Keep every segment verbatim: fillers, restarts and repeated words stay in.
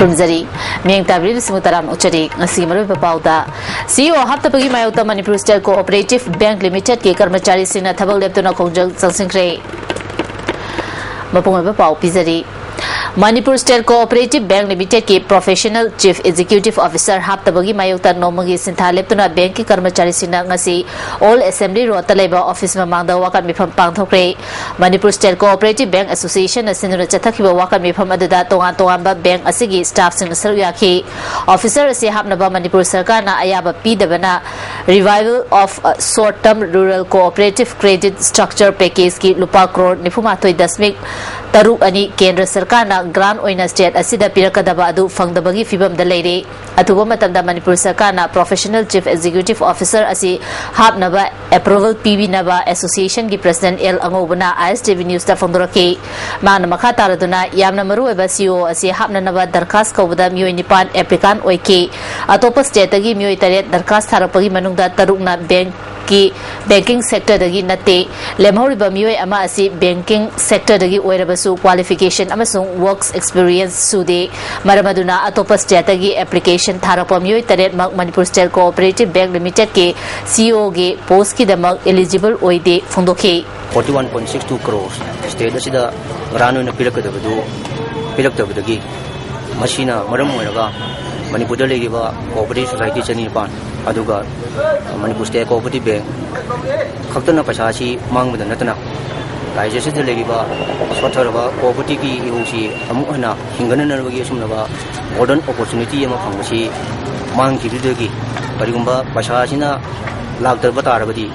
ꯈꯨꯔꯨꯝꯖꯔꯤ꯫ ꯃꯤꯌꯦꯡ ꯇꯥꯕꯤꯔꯤꯕꯁꯤꯡꯕꯨ ꯇꯔꯥꯝꯅ ꯑꯣꯛꯆꯔꯤ꯫ ꯉꯁꯤꯒꯤ ꯃꯔꯨꯑꯣꯏꯕ ꯄꯥꯎꯗ, ꯁꯤꯏꯑꯣ ꯍꯥꯞꯇꯕꯒꯤ ꯃꯥꯌꯣꯛꯇ ꯃꯅꯤꯄꯨꯔ ꯁ꯭ꯇꯦꯠ ꯀꯣꯑꯣꯄꯔꯦꯇꯤꯚ ꯕꯦꯡꯛ ꯂꯤꯃꯤꯇꯦꯗꯀꯤ ꯀꯔꯃꯆꯥꯔꯤꯁꯤꯡꯅ ꯊꯕꯛ ꯂꯦꯞꯇꯨꯅ ꯈꯣꯡꯖꯪ ꯆꯪꯁꯤꯟꯈ꯭ꯔꯦ꯫ ꯃꯄꯨꯡ ꯑꯣꯏꯕ ꯄꯥꯎ ꯄꯤꯖꯔꯤ꯫ ꯃꯅꯤꯄꯨꯔ ꯁ꯭ꯇꯦꯠ ꯀꯣꯑꯣꯄꯔꯦꯇꯤꯚ ꯕꯦꯡꯛ ꯂꯤꯃꯤꯇꯦꯗꯀꯤ ꯄ꯭ꯔꯣꯐꯦꯁꯅꯦꯜ ꯆꯤꯐ ꯑꯦꯛꯖꯤꯀ꯭ꯌꯨꯇꯤꯚ ꯑꯣꯐꯤꯁꯔ ꯍꯥꯞꯇꯕꯒꯤ ꯃꯥꯌꯣꯛꯇ ꯅꯣꯡꯃꯒꯤ ꯁꯤꯟꯊꯥ ꯂꯦꯞꯇꯨꯅ ꯕꯦꯡꯛꯀꯤ ꯀꯔꯃꯆꯥꯔꯤꯁꯤꯡꯅ ꯉꯁꯤ ꯑꯣꯜ ꯑꯦꯁꯦꯝꯕ꯭ꯂꯤ ꯔꯣꯗꯇ ꯂꯩꯕ ꯑꯣꯐꯤꯁ ꯃꯃꯥꯡꯗ ꯋꯥꯀꯠ ꯃꯤꯐꯝ ꯄꯥꯡꯊꯣꯛꯈ꯭ꯔꯦ꯫ ꯃꯅꯤꯄꯨꯔ ꯁ꯭ꯇꯦꯠ ꯀꯣꯑꯣꯄꯔꯦꯇꯤꯚ ꯕꯦꯡꯛ ꯑꯦꯁꯣꯁꯤꯌꯦꯁꯟꯅ ꯁꯤꯟꯗꯨꯅ ꯆꯠꯊꯈꯤꯕ ꯋꯥꯀꯠ ꯃꯤꯐꯝ ꯑꯗꯨꯗ ꯇꯣꯉꯥꯟ ꯇꯣꯉꯥꯟꯕ ꯕꯦꯡꯛ ꯑꯁꯤꯒꯤ ꯁ꯭ꯇꯥꯐꯁꯤꯡꯅ ꯁꯔꯨꯛ ꯌꯥꯈꯤ꯫ ꯑꯣꯐꯤꯁꯔ ꯑꯁꯤ ꯍꯥꯞꯅꯕ ꯃꯅꯤꯄꯨꯔ ꯁꯔꯀꯥꯔꯅ ꯑꯌꯥꯕ ꯄꯤꯗꯕꯅ Revival of Short Term Rural Cooperative Credit Structure Packageꯀꯤ ꯂꯨꯄꯥ ꯀ꯭ꯔꯣꯔ ꯅꯤꯐꯨ ꯃꯥꯊꯣꯏ ꯗꯁꯃꯤꯛ ꯇꯔꯨꯛ ꯑꯅꯤ ꯀꯦꯟꯗ꯭ꯔ ꯁꯔꯀꯥꯔꯅ ꯒ꯭ꯔꯥꯟ ꯑꯣꯏꯅ ꯁ꯭ꯇꯦꯠ ꯑꯁꯤꯗ ꯄꯤꯔꯛꯀꯗꯕ ꯑꯗꯨ ꯐꯪꯗꯕꯒꯤ ꯐꯤꯕꯝꯗ ꯂꯩꯔꯦ꯫ ꯑꯊꯨꯕ ꯃꯇꯝꯗ ꯃꯅꯤꯄꯨꯔ ꯁꯔꯀꯥꯔꯅ ꯄ꯭ꯔꯣꯐꯦꯁꯅꯦꯜ ꯆꯤꯐ ꯑꯦꯛꯖꯤꯀ꯭ꯌꯨꯇꯤꯚ ꯑꯣꯐꯤꯁꯔ ꯑꯁꯤ ꯍꯥꯞꯅꯕ ꯑꯦꯄ꯭ꯔꯨꯚꯦꯜ ꯄꯤꯕꯤꯅꯕ ꯑꯦꯁꯣꯁꯤꯌꯦꯁꯟꯒꯤ ꯄ꯭ꯔꯁꯤꯗꯦꯟꯠ ꯑꯦꯜ ꯑꯉꯧꯕꯅ ꯑꯥꯏ ꯑꯦꯁ ꯇꯤ ꯚꯤ ꯅ꯭ꯌꯨꯁꯇ ꯐꯣꯡꯗꯣꯔꯛꯈꯤ꯫ ꯃꯍꯥꯛꯅ ꯃꯈꯥ ꯇꯥꯔꯗꯨꯅ ꯌꯥꯝꯅ ꯃꯔꯨꯑꯣꯏꯕ ꯁꯤꯏꯑꯣ ꯑꯁꯤ ꯍꯥꯞꯅꯅꯕ ꯗꯔꯈꯥꯁ ꯀꯧꯕꯗ ꯃꯤꯑꯣꯏ ꯅꯤꯄꯥꯟ ꯑꯦꯄ꯭ꯂꯤꯀꯥꯟꯠ ꯑꯣꯏꯈꯤ꯫ ꯑꯇꯣꯞꯄ ꯁ꯭ꯇꯦꯠꯇꯒꯤ ꯃꯤꯑꯣꯏ ꯇꯔꯦꯠ ꯗꯔꯈꯥꯁ ꯊꯥꯔꯛꯄꯒꯤ ꯃꯅꯨꯡꯗ ꯇꯔꯨꯛꯅ ꯕꯦꯡꯛꯀꯤ, ꯕꯦꯡꯀꯤꯡ ꯁꯦꯛꯇꯔꯗꯒꯤ ꯅꯠꯇꯦ꯫ ꯂꯦꯝꯍꯧꯔꯤꯕ ꯃꯤꯑꯣꯏ ꯑꯃ ꯑꯁꯤ ꯕꯦꯡꯀꯤꯡ ꯁꯦꯛꯇꯔꯗꯒꯤ ꯑꯣꯏꯔꯕꯁꯨ ꯀ꯭ꯋꯥꯂꯤꯐꯤꯀꯦꯁꯟ ꯑꯃꯁꯨꯡ ꯋꯔꯛꯁ ꯑꯦꯛꯁꯄꯤꯔꯤꯌꯦꯟꯁ ꯁꯨꯗꯦ꯫ ꯃꯔꯝ ꯑꯗꯨꯅ ꯑꯇꯣꯞꯄ ꯁ꯭ꯇꯦꯠꯇꯒꯤ ꯑꯦꯄ꯭ꯂꯤꯀꯦꯁꯟ ꯊꯥꯔꯛꯄ ꯃꯤꯑꯣꯏ ꯇꯔꯦꯠꯃꯛ ꯃꯅꯤꯄꯨꯔ ꯁ꯭ꯇꯦꯠ ꯀꯣꯑꯣꯄꯔꯦꯇꯤꯚ ꯕꯦꯡꯛ ꯂꯤꯃꯤꯇꯦꯗꯀꯤ ꯁꯤꯏꯑꯣꯒꯤ ꯄꯣꯁꯀꯤꯗꯃꯛ ꯏꯂꯤꯖꯤꯕꯜ ꯑꯣꯏꯗꯦ ꯐꯣꯡꯗꯣꯛꯈꯤ꯫ Forty one point six two crores state ꯑꯁꯤꯗ ꯒ꯭ꯔꯥꯟ ꯑꯣꯏꯅ ꯄꯤꯔꯛꯀꯗꯕꯗꯨ ꯄꯤꯔꯛꯇꯕꯗꯒꯤ, ꯃꯁꯤꯅ ꯃꯔꯝ ꯑꯣꯏꯔꯒ ꯃꯅꯤꯄꯨꯔꯗ ꯂꯩꯔꯤꯕ ꯀꯣꯑꯣꯄꯔꯦꯇꯤꯚ ꯁꯣꯁꯥꯏꯇꯤ ꯆꯅꯤꯄꯥꯟ, ꯑꯗꯨꯒ ꯃꯅꯤꯄꯨꯔ ꯁ꯭ꯇꯦꯠ ꯀꯣꯑꯣꯄꯔꯦꯇꯤꯚ ꯕꯦꯡꯛ ꯈꯛꯇꯅ ꯄꯩꯁꯥ ꯑꯁꯤ ꯃꯥꯡꯕꯗ ꯅꯠꯇꯅ, ꯔꯥꯖ꯭ꯌ ꯑꯁꯤꯗ ꯂꯩꯔꯤꯕ ꯁꯣꯠꯊꯔꯕ ꯀꯣꯑꯣꯄꯔꯦꯇꯤꯚꯀꯤ ꯏꯍꯧꯁꯤ ꯑꯃꯨꯛ ꯍꯟꯅ ꯍꯤꯡꯒꯠꯅꯅꯕꯒꯤ ꯑꯁꯨꯝꯂꯕ ꯒꯣꯜꯗꯟ ꯑꯣꯄꯣꯔꯆꯨꯅꯤꯇꯤ ꯑꯃ ꯐꯪꯕꯁꯤ ꯃꯥꯡꯈꯤꯕꯗꯨꯗꯒꯤ, ꯀꯔꯤꯒꯨꯝꯕ ꯄꯩꯁꯥ ꯑꯁꯤꯅ ꯂꯥꯛꯇꯕ ꯇꯥꯔꯕꯗꯤ,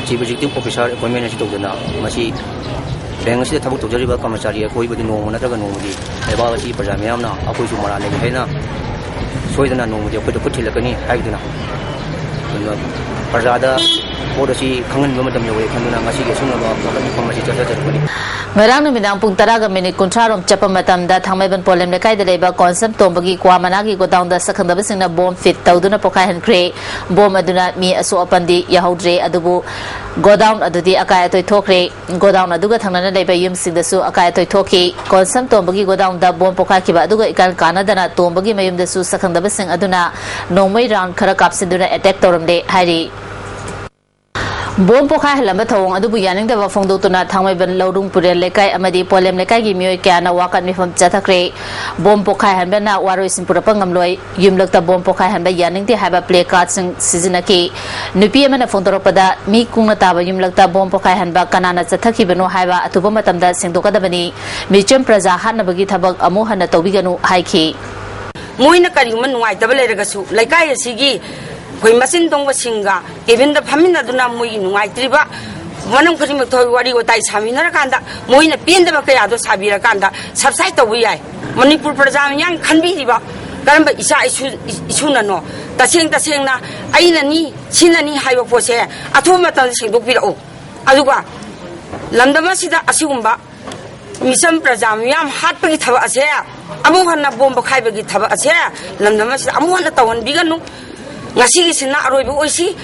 ꯆꯤꯐ ꯑꯦꯛꯖꯤꯀ꯭ꯌꯨꯇꯤꯚ ꯑꯣꯐꯤꯁꯥꯔ ꯑꯦꯄꯣꯏꯟꯃꯦꯟ ꯑꯁꯤ ꯇꯧꯗꯅ, ꯃꯁꯤ ꯕꯦꯡꯛ ꯑꯁꯤꯗ ꯊꯕꯛ ꯇꯧꯖꯔꯤꯕ ꯀꯔꯃꯆꯥꯔꯤ ꯑꯩꯈꯣꯏꯕꯨꯗꯤ ꯅꯣꯡꯃ ꯅꯠꯇ꯭ꯔꯒ ꯅꯣꯡꯃꯗꯤ ꯂꯩꯕꯥꯛ ꯑꯁꯤ ꯄ꯭ꯔꯖꯥ ꯃꯤꯌꯥꯝꯅ ꯑꯩꯈꯣꯏꯁꯨ ꯃꯔꯥꯜ ꯂꯩ ꯍꯥꯏꯅ ꯁꯣꯏꯗꯅ ꯅꯣꯡꯃꯗꯤ ꯑꯩꯈꯣꯏꯗ ꯈꯨꯠ ꯊꯤꯜꯂꯛꯀꯅꯤ ꯍꯥꯏꯗꯨꯅ, ꯑꯗꯨꯅ ꯄ꯭ꯔꯖꯥꯗ ꯄꯣꯠ ꯑꯁꯤ ꯈꯪꯍꯟꯕ ꯃꯇꯝ ꯌꯧꯔꯦ ꯈꯟꯗꯨꯅ ꯉꯁꯤꯒꯤ ꯑꯁꯨꯝꯅꯕ ꯋꯥꯀꯠ ꯃꯤꯐꯝ ꯑꯁꯤ ꯆꯠꯊꯖꯔꯛꯄꯅꯤ꯫ ꯉꯔꯥꯡ ꯅꯨꯃꯤꯗꯥꯡ ꯄꯨꯡ ꯇꯔꯥꯒ ꯃꯤꯅꯤꯠ ꯀꯨꯟꯊ꯭ꯔꯥ ꯔꯣꯝ ꯆꯠꯄ ꯃꯇꯝꯗ ꯊꯥꯡꯃꯩꯕꯟ ꯄꯣꯂꯦꯝ ꯂꯩꯀꯥꯏꯗ ꯂꯩꯕ ꯀꯣꯟꯁꯝ ꯇꯣꯝꯕꯒꯤ ꯀ꯭ꯋꯥ ꯃꯅꯥꯒꯤ ꯒꯣꯗꯥꯎꯟꯗ ꯁꯛꯈꯪꯗꯕꯁꯤꯡꯅ ꯕꯣꯝ ꯐꯤꯠ ꯇꯧꯗꯨꯅ ꯄꯣꯈꯥꯏꯍꯟꯈ꯭ꯔꯦ꯫ ꯕꯣꯝ ꯑꯗꯨꯅ ꯃꯤ ꯑꯁꯣꯛ ꯑꯄꯟꯗꯤ ꯌꯥꯎꯍꯧꯗ꯭ꯔꯦ, ꯑꯗꯨꯕꯨ ꯒꯣꯗꯥꯎꯟ ꯑꯗꯨꯗꯤ ꯑꯀꯥꯏ ꯑꯇꯣꯏ ꯊꯣꯛꯈ꯭ꯔꯦ꯫ ꯒꯣꯗꯥꯎꯟ ꯑꯗꯨꯒ ꯊꯪꯅꯅ ꯂꯩꯕ ꯌꯨꯝꯁꯤꯡꯗꯁꯨ ꯑꯀꯥꯏ ꯑꯇꯣꯏ ꯊꯣꯛꯈꯤ꯫ ꯀꯣꯟꯁꯝ ꯇꯣꯝꯕꯒꯤ ꯒꯣꯗꯥꯎꯟꯗ ꯕꯣꯝ ꯄꯣꯈꯥꯏꯈꯤꯕ ꯑꯗꯨꯒ ꯏꯀꯥꯟ ꯀꯥꯟꯅꯗꯅ ꯇꯣꯝꯕꯒꯤ ꯃꯌꯨꯝꯗꯁꯨ ꯁꯛꯈꯪꯗꯕꯁꯤꯡ ꯑꯗꯨꯅ ꯅꯣꯡꯃꯩ ꯔꯥꯎꯟ ꯈꯔ ꯀꯥꯞꯁꯤꯟꯗꯨꯅ ꯑꯦꯇꯦꯛ ꯇꯧꯔꯝꯂꯦ ꯍꯥꯏꯔꯤ꯫ ꯕꯣꯝ ꯄꯣꯈꯥꯏꯍꯜꯂꯝꯕ ꯊꯧꯑꯣꯡ ꯑꯗꯨꯕꯨ ꯌꯥꯅꯤꯡꯗꯕ ꯐꯣꯡꯗꯣꯛꯇꯨꯅ ꯊꯥꯡꯃꯩꯕꯟ ꯂꯧꯔꯨꯡ ꯄꯨꯔꯦꯜ ꯂꯩꯀꯥꯏ ꯑꯃꯗꯤ ꯄꯣꯂꯦꯝ ꯂꯩꯀꯥꯏꯒꯤ ꯃꯤꯑꯣꯏ ꯀꯌꯥꯅ ꯋꯥꯀꯠ ꯃꯤꯐꯝ ꯆꯠꯊꯈ꯭ꯔꯦ꯫ ꯕꯣꯝ ꯄꯣꯈꯥꯏꯍꯟꯕꯅ ꯋꯥꯔꯣꯏꯁꯤꯟ ꯄꯨꯔꯛꯄ ꯉꯝꯂꯣꯏ, ꯌꯨꯝꯂꯛꯇ ꯕꯣꯝ ꯄꯣꯈꯥꯏꯍꯟꯕ ꯌꯥꯅꯤꯡꯗꯦ ꯍꯥꯏꯕ ꯄ꯭ꯂꯦ ꯀꯥꯔꯗꯁꯤꯡ ꯁꯤꯖꯤꯟꯅꯈꯤ꯫ ꯅꯨꯄꯤ ꯑꯃꯅ ꯐꯣꯡꯗꯣꯔꯛꯄꯗ, ꯃꯤ ꯀꯨꯡꯅ ꯇꯥꯕ ꯌꯨꯝꯂꯛꯇ ꯕꯣꯝ ꯄꯣꯈꯥꯏꯍꯟꯕ ꯀꯅꯥꯅ ꯆꯠꯊꯈꯤꯕꯅꯣ ꯍꯥꯏꯕ ꯑꯊꯨꯕ ꯃꯇꯝꯗ ꯁꯦꯡꯗꯣꯛꯀꯗꯕꯅꯤ꯫ ꯃꯤꯆꯝ ꯄ꯭ꯔꯖꯥ ꯍꯥꯠꯅꯕꯒꯤ ꯊꯕꯛ ꯑꯃꯨꯛ ꯍꯟꯅ ꯇꯧꯕꯤꯒꯅꯨ ꯍꯥꯏꯈꯤ꯫ ꯃꯣꯏꯅ ꯀꯔꯤꯒꯨꯝꯕ ꯅꯨꯡꯉꯥꯏꯇꯕ ꯂꯩꯔꯒꯁꯨ ꯂꯩꯀꯥꯏ ꯑꯁꯤꯒꯤ ꯑꯩꯈꯣꯏ ꯃꯆꯤꯟ ꯇꯣꯡꯕꯁꯤꯡꯒ ꯀꯦꯕꯤꯟꯗ ꯐꯝꯃꯤꯟꯅꯗꯨꯅ ꯃꯣꯏꯒꯤ ꯅꯨꯡꯉꯥꯏꯇ꯭ꯔꯤꯕ ꯃꯅꯝ ꯈꯨꯗꯤꯡꯃꯛ ꯊꯣꯛꯏ ꯋꯥꯔꯤ ꯋꯥꯇꯥꯏ ꯁꯥꯃꯤꯟꯅꯔꯀꯥꯟꯗ ꯃꯣꯏꯅ ꯄꯦꯟꯗꯕ ꯀꯌꯥꯗꯣ ꯁꯥꯕꯤꯔꯀꯥꯟꯗ ꯁꯕꯁꯥꯏꯠ ꯇꯧꯕ ꯌꯥꯏ꯫ ꯃꯅꯤꯄꯨꯔ ꯄ꯭ꯔꯖꯥ ꯃꯤꯌꯥꯝ ꯈꯟꯕꯤꯔꯤꯕ ꯀꯔꯝꯕ ꯏꯆꯥ ꯏꯁꯨ, ꯏꯁꯨꯅꯅꯣ? ꯇꯁꯦꯡ ꯇꯁꯦꯡꯅ ꯑꯩꯅꯅꯤ, ꯁꯤꯅꯅꯤ ꯍꯥꯏꯕ ꯄꯣꯠꯁꯦ ꯑꯊꯨꯕ ꯃꯇꯝꯗ ꯁꯦꯡꯗꯣꯛꯄꯤꯔꯛꯎ꯫ ꯑꯗꯨꯒ ꯂꯝꯗꯝ ꯑꯁꯤꯗ ꯑꯁꯤꯒꯨꯝꯕ ꯃꯤꯆꯝ ꯄ꯭ꯔꯖꯥ ꯃꯤꯌꯥꯝ ꯍꯥꯠꯄꯒꯤ ꯊꯕꯛ ꯑꯁꯦ, ꯑꯃꯨꯛ ꯍꯟꯅ ꯕꯣꯝ ꯄꯣꯈꯥꯏꯕꯒꯤ ꯊꯕꯛ ꯑꯁꯦ ꯂꯝꯗꯝ ꯑꯁꯤꯗ ꯑꯃꯨꯛ ꯍꯟꯅ ꯇꯧꯍꯟꯕꯤꯒꯅꯨ꯫ ꯉꯁꯤꯒꯤꯁꯤꯅ ꯑꯔꯣꯏꯕ ꯑꯣꯏꯁꯤ꯫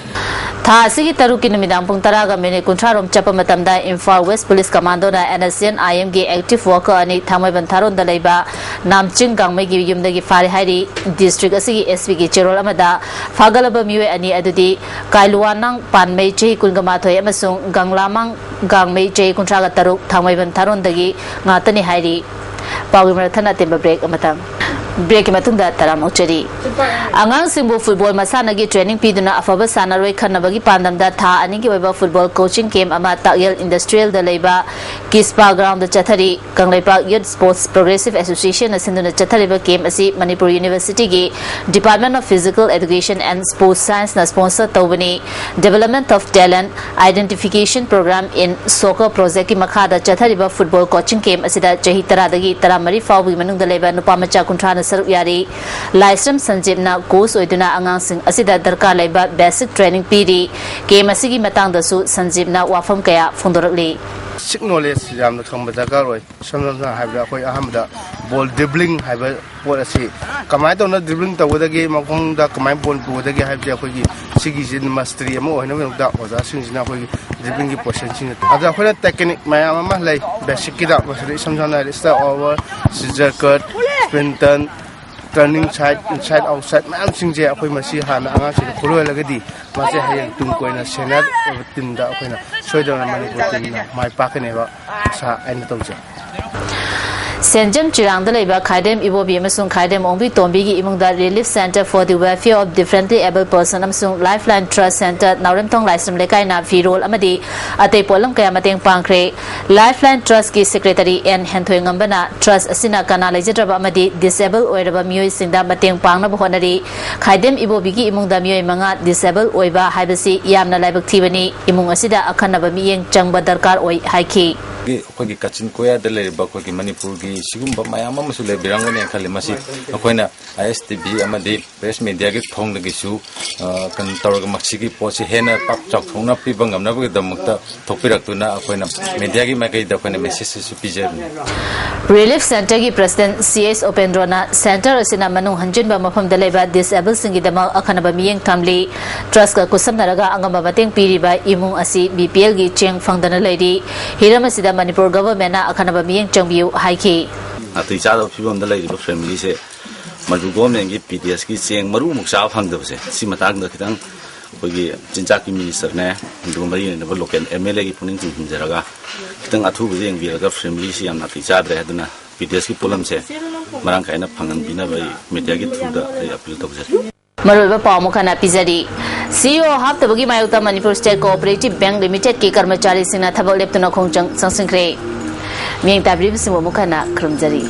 ꯊꯥ ꯑꯁꯤꯒꯤ ꯇꯔꯨꯛꯀꯤ ꯅꯨꯃꯤꯗꯥꯡ ꯄꯨꯡ ꯇꯔꯥꯒ ꯃꯤꯅꯤꯠ ꯀꯨꯟꯊ꯭ꯔꯥ ꯔꯣꯝ ꯆꯠꯄ ꯃꯇꯝꯗ ꯏꯝꯐꯥꯜ ꯋꯦꯁ ꯄꯨꯂꯤꯁ ꯀꯃꯥꯟꯗꯣꯅ NSCN-IM-ꯒꯤ active worker ꯑꯅꯤ ꯊꯥꯡꯃꯩꯕꯟ ꯊꯥꯔꯣꯟꯗ ꯂꯩꯕ ꯅꯥꯝꯆꯤꯡ ꯒꯥꯡꯃꯩꯒꯤ ꯌꯨꯝꯗꯒꯤ ꯐꯥꯔꯦ ꯍꯥꯏꯔꯤ꯫ ꯗꯤꯁꯇ꯭ꯔꯤꯛ ꯑꯁꯤꯒꯤ SP-ꯒꯤ ꯆꯦꯔꯣꯜ ꯑꯃꯗ ꯐꯥꯒꯠꯂꯕ ꯃꯤꯑꯣꯏ ꯑꯅꯤ ꯑꯗꯨꯗꯤ ꯀꯥꯏꯂꯨꯋꯥꯅꯥꯡ ꯄꯥꯟꯃꯩ, ꯆꯍꯤ ꯀꯨꯟꯒ ꯃꯥꯊꯣꯏ, ꯑꯃꯁꯨꯡ ꯒꯪꯂꯥꯃꯥꯡ ꯒꯥꯡꯃꯩ, ꯆꯍꯤ ꯀꯨꯟꯊ꯭ꯔꯥꯒ ꯇꯔꯨꯛ, ꯊꯥꯡꯃꯩꯕꯟ ꯊꯥꯔꯣꯟꯗꯒꯤ ꯉꯥꯛꯇꯅꯤ ꯍꯥꯏꯔꯤ꯫ ꯄꯥꯎꯒꯤ ꯃꯔꯛ ꯊꯠꯅ ꯑꯇꯦꯟꯕ ꯕ꯭ꯔꯦꯛ ꯑꯃꯇꯪ꯫ ꯕ꯭ꯔꯦꯛꯀꯤ ꯃꯇꯨꯡꯗ ꯇꯔꯥꯝꯅ ꯑꯣꯛꯆꯔꯤ꯫ ꯑꯉꯥꯡꯁꯤꯡꯕꯨ ꯐꯨꯠꯕꯣꯜ ꯃꯁꯥꯟꯅꯒꯤ ꯇ꯭ꯔꯦꯅꯤꯡ ꯄꯤꯗꯨꯅ ꯑꯐꯕ ꯁꯥꯟꯅꯔꯣꯏ ꯈꯟꯅꯕꯒꯤ ꯄꯥꯟꯗꯝꯗ ꯊꯥ ꯑꯅꯤꯒꯤ ꯑꯣꯏꯕ ꯐꯨꯠꯕꯣꯜ ꯀꯣꯆꯤꯡ ꯀꯦꯝꯞ ꯑꯃ ꯇꯥꯛꯌꯦꯜ ꯏꯟꯗꯁꯇ꯭ꯔꯤꯌꯦꯜꯗ ꯂꯩꯕ ꯀꯤꯁꯄꯥ ꯒ꯭ꯔꯥꯎꯟꯗ ꯆꯠꯊꯔꯤ꯫ ꯀꯪꯂꯩꯄꯥꯛ ꯌꯨꯠ ꯁ꯭ꯄꯣꯔꯠꯁ ꯄ꯭ꯔꯣꯒ꯭ꯔꯦꯁꯤꯚ ꯑꯦꯁꯣꯁꯤꯌꯦꯁꯟꯅ ꯁꯤꯟꯗꯨꯅ ꯆꯠꯊꯔꯤꯕ ꯀꯦꯝꯞ ꯑꯁꯤ ꯃꯅꯤꯄꯨꯔ ꯌꯨꯅꯤꯚꯔꯁꯤꯇꯤꯒꯤ Department of Physical Education and Sports Science-ꯅ sponsor ꯇꯧꯕꯅꯤ꯫ Development of Talent Identification Program in Soccer Project-ꯀꯤ ꯃꯈꯥꯗ ꯆꯠꯊꯔꯤꯕ ꯐꯨꯠꯕꯣꯜ ꯀꯣꯆꯤꯡ ꯀꯦꯝꯞ ꯑꯁꯤꯗ ꯆꯍꯤ ꯇꯔꯥꯗꯒꯤ ꯇꯔꯥꯃꯔꯤ ꯐꯥꯎꯕꯒꯤ ꯃꯅꯨꯡꯗ ꯂꯩꯕ ꯅꯨꯄꯥ ꯃꯆꯥ ꯀꯨꯟꯊ꯭ꯔꯥꯅ ꯁꯔꯨꯛ ꯌꯥꯔꯤ꯫ ꯂꯥꯏꯁ꯭ꯔꯝ ꯁꯟꯖꯤꯞꯅ ꯀꯣꯆ ꯑꯣꯏꯗꯨꯅ ꯑꯉꯥꯡꯁꯤꯡ ꯑꯁꯤꯗ ꯗꯔꯀꯥꯔ ꯂꯩꯕ ꯕꯦꯁꯤꯛ ꯇ꯭ꯔꯦꯅꯤꯡ ꯄꯤꯔꯤ꯫ ꯀꯦꯝ ꯑꯁꯤꯒꯤ ꯃꯇꯥꯡꯗꯁꯨ ꯁꯟꯖꯤꯞꯅ ꯋꯥꯐꯝ ꯀꯌꯥ ꯐꯣꯡꯗꯣꯔꯛꯂꯤ꯫ ꯕꯦꯁꯤꯛ ꯅꯣꯂꯦꯖ ꯌꯥꯝꯅ ꯈꯪꯕ ꯗꯔꯀꯥꯔ ꯑꯣꯏ꯫ ꯏꯁꯝ ꯁꯝꯅ ꯍꯥꯏꯔꯕꯗ ꯑꯩꯈꯣꯏ ꯑꯍꯥꯟꯕꯗ ꯕꯣꯜ ꯗ꯭ꯔꯤꯕ꯭ꯂꯤꯡ ꯍꯥꯏꯕ ꯄꯣꯠ ꯑꯁꯤ ꯀꯃꯥꯏꯅ ꯇꯧꯅ ꯗ꯭ꯔꯤꯕ꯭ꯂꯤꯡ ꯇꯧꯒꯗꯒꯦ, ꯃꯈꯣꯡꯗ ꯀꯃꯥꯏꯅ ꯕꯣꯜ ꯄꯨꯒꯗꯒꯦ ꯍꯥꯏꯕꯁꯦ ꯑꯩꯈꯣꯏꯒꯤ ꯁꯤꯒꯤꯁꯤ ꯃꯁꯇꯔꯤ ꯑꯃ ꯑꯣꯏꯅꯕꯒꯤꯗꯃꯛꯇ ꯑꯣꯖꯥꯁꯤꯡꯁꯤꯅ ꯑꯩꯈꯣꯏꯒꯤ ꯗ꯭ꯔꯤꯕ꯭ꯂꯤꯡꯒꯤ ꯄꯣꯖꯤꯁꯟꯁꯤꯡ ꯑꯗ ꯑꯩꯈꯣꯏꯅ ꯇꯦꯛꯅꯤꯛ ꯃꯌꯥꯝ ꯑꯃ ꯂꯩ ꯕꯦꯁꯤꯛꯀꯤꯗ꯫ ꯃꯁꯤꯗ ꯏꯁꯝ ꯁꯝꯅ ꯍꯥꯏꯔꯕꯗ ꯁ꯭ꯇꯦꯞ ꯑꯣꯚꯔ, ꯁꯤꯖꯔ ꯀꯠ, ꯁ꯭ꯄꯤꯟꯇꯟ, ꯇꯔꯅꯤꯡ ꯁꯥꯏꯠ, ꯏꯟꯁꯥꯏꯠ ꯑꯥꯎꯠꯁꯥꯏꯠ ꯃꯌꯥꯝꯁꯤꯡꯁꯦ ꯑꯩꯈꯣꯏ ꯃꯁꯤ ꯍꯥꯟꯅ ꯑꯉꯥꯡꯁꯤꯡꯗ ꯈꯨꯂꯣꯏꯍꯜꯂꯒꯗꯤ ꯃꯁꯤ ꯍꯌꯦꯡ ꯇꯨꯡ ꯀꯣꯏꯅ ꯁꯦꯅꯤꯌꯔ ꯑꯣꯏꯕ ꯇꯤꯝꯗ ꯑꯩꯈꯣꯏꯅ ꯁꯣꯏꯗꯅ ꯃꯅꯤꯄꯨꯔ ꯇꯤꯝꯅ ꯃꯥꯏ ꯄꯥꯛꯀꯅꯦꯕ ꯑꯁꯥ ꯑꯩꯅ ꯇꯧꯖꯩ꯫ ꯁꯦꯟꯖꯝ ꯆꯤꯔꯥꯡꯗ ꯂꯩꯕ ꯈꯥꯏꯗꯦꯝ ꯏꯕꯣꯕꯤ ꯑꯃꯁꯨꯡ ꯈꯥꯏꯗꯦꯝ ꯑꯣꯡꯕꯤ ꯇꯣꯝꯕꯤꯒꯤ ꯏꯃꯨꯡꯗ Relief Centre for the Welfare of Differently Abled Person ꯑꯃꯁꯨꯡ Lifeline Trust Centre ꯅꯥꯎꯔꯦꯝꯊꯣꯡ ꯂꯥꯏꯁ꯭ꯔꯝ ꯂꯩꯀꯥꯏꯅ ꯐꯤꯔꯣꯜ ꯑꯃꯗꯤ ꯑꯇꯩ ꯄꯣꯠꯂꯝ ꯀꯌꯥ ꯃꯇꯦꯡ ꯄꯥꯡꯈ꯭ꯔꯦ꯫ Lifeline Trustꯀꯤ Secretary ꯑꯦꯟ ꯍꯦꯟꯊꯣꯏꯉꯝꯕꯅ trust ꯑꯁꯤꯅ ꯀꯅꯥ ꯂꯩꯖꯗ꯭ꯔꯕ ꯑꯃꯗꯤ disabled ꯑꯣꯏꯔꯕ ꯃꯤꯑꯣꯏꯁꯤꯡꯗ ꯃꯇꯦꯡ ꯄꯥꯡꯅꯕ ꯍꯣꯠꯅꯔꯤ꯫ ꯈꯥꯏꯗꯦꯝ ꯏꯕꯣꯕꯤꯒꯤ ꯏꯃꯨꯡꯗ ꯃꯤꯑꯣꯏ ꯃꯉꯥ disabled ꯑꯣꯏꯕ ꯍꯥꯏꯕꯁꯤ ꯌꯥꯝꯅ ꯂꯥꯏꯕꯛ ꯊꯤꯕꯅꯤ꯫ ꯏꯃꯨꯡ ꯑꯁꯤꯗ ꯑꯈꯟꯅꯕ ꯃꯤꯠꯌꯦꯡ ꯆꯪꯕ ꯗꯔꯀꯥꯔ ꯑꯣꯏ ꯍꯥꯏꯈꯤ꯫ ꯑꯩꯈꯣꯏꯒꯤ ꯀꯥꯆꯤꯟ ꯀꯣꯌꯥꯗ ꯂꯩꯔꯤꯕ ꯑꯩꯈꯣꯏꯒꯤ ꯃꯅꯤꯄꯨꯔꯒꯤ ꯁꯤꯒꯨꯝꯕ ꯃꯌꯥꯝ ꯑꯃꯁꯨ ꯂꯩꯕꯤꯔꯝꯒꯅꯤ ꯈꯜꯂꯤ꯫ ꯃꯁꯤ ꯑꯩꯈꯣꯏꯅ ISTV ꯑꯃꯗꯤ press mediaꯒꯤ ꯊꯣꯡꯗꯒꯤꯁꯨ, ꯑ, ꯀꯩꯅꯣ ꯇꯧꯔꯒ ꯃꯁꯤꯒꯤ ꯄꯣꯠꯁꯤ ꯍꯦꯟꯅ ꯄꯥꯛ ꯆꯥꯎꯊꯣꯛꯅ ꯄꯤꯕ ꯉꯝꯅꯕꯒꯤꯗꯃꯛꯇ ꯊꯣꯛꯄꯤꯔꯛꯇꯨꯅ ꯑꯩꯈꯣꯏꯅ mediaꯒꯤ ꯃꯥꯏꯀꯩꯗ ꯑꯩꯈꯣꯏꯅ message ꯑꯁꯤ ꯄꯤꯖꯕꯅꯤ꯫ Relief Centreꯒꯤ President C H ꯎꯄꯦꯟꯗ꯭ꯔꯣꯅ Centre ꯑꯁꯤꯅ ꯃꯅꯨꯡ ꯍꯟꯖꯤꯟꯕ ꯃꯐꯝꯗ ꯂꯩꯕ disabled ꯁꯤꯡꯒꯤꯗꯃꯛ ꯑꯈꯟꯅꯕ ꯃꯤꯠꯌꯦꯡ ꯊꯝꯂꯤ꯫ Trustꯀ ꯈꯨꯠꯁꯝꯅꯔꯒ ꯑꯉꯝꯕ ꯃꯇꯦꯡ ꯄꯤꯔꯤꯕ ꯏꯃꯨꯡ ꯑꯁꯤ BPLꯒꯤ ꯆꯦꯡ ꯐꯪꯗꯅ ꯂꯩꯔꯤ꯫ ꯍꯤꯔꯝ ꯑꯁꯤꯗ ꯃꯅꯤꯄꯨꯔ governmentꯅ ꯑꯈꯟꯅꯕ ꯃꯤꯠꯌꯦꯡ ꯆꯪꯕꯤꯌꯨ ꯍꯥꯏꯈꯤ꯫ ꯅꯥꯇꯩ ꯆꯥꯗꯕ ꯐꯤꯕꯝꯗ ꯂꯩꯔꯤꯕ familyꯁꯦ ꯃꯅꯤꯄꯨꯔ governmentꯀꯤ PDSꯀꯤ ꯆꯦꯡ ꯃꯔꯨ ꯑꯃꯨꯛ ꯆꯥꯕ ꯐꯪꯗꯕꯁꯦ, ꯁꯤ ꯃꯇꯥꯡꯗ ꯈꯤꯇꯪ ꯑꯩꯈꯣꯏꯒꯤ ꯆꯤꯟꯖꯥꯛꯀꯤ ministerꯅꯦ, ꯑꯗꯨꯒ ꯃꯔꯤ ꯂꯩꯅꯕ local MLAꯒꯤ ꯄꯨꯛꯅꯤꯡ ꯆꯤꯡꯁꯤꯟꯖꯔꯒ ꯈꯤꯇꯪ ꯑꯊꯨꯕꯗ ꯌꯦꯡꯕꯤꯔꯒ familyꯁꯤ ꯌꯥꯝ ꯅꯥꯇꯩ ꯆꯥꯗ꯭ꯔꯦ, ꯑꯗꯨꯅ PDSꯀꯤ ꯄꯣꯠꯂꯝꯁꯦ ꯃꯔꯥꯡ ꯀꯥꯏꯅ ꯐꯪꯍꯟꯕꯤꯅꯕ ꯑꯩ mediaꯒꯤ throughꯗ ꯑꯩ appeal ꯇꯧꯖꯔꯤ꯫ ꯃꯔꯨꯑꯣꯏꯕ ꯄꯥꯎ ꯑꯃꯨꯛ ꯍꯟꯅ ꯄꯤꯖꯔꯤ꯫ CEO ꯍꯥꯞꯇꯕꯒꯤ ꯃꯥꯌꯣꯛꯇ Manipur State Cooperative Bank Limitedꯀꯤ ꯀꯔꯃꯆꯥꯔꯤꯁꯤꯡꯅ ꯊꯕꯛ ꯂꯦꯞꯇꯨꯅ ꯈꯣꯡꯖꯪ ꯆꯪꯁꯤꯟꯈ꯭ꯔꯦ꯫ ꯃꯤꯠꯌꯦꯡ ꯇꯥꯕꯤꯔꯤꯕꯁꯤꯡꯕꯨ ꯑꯃꯨꯛ ꯍꯟꯅ ꯈꯨꯔꯨꯝꯖꯔꯤ꯫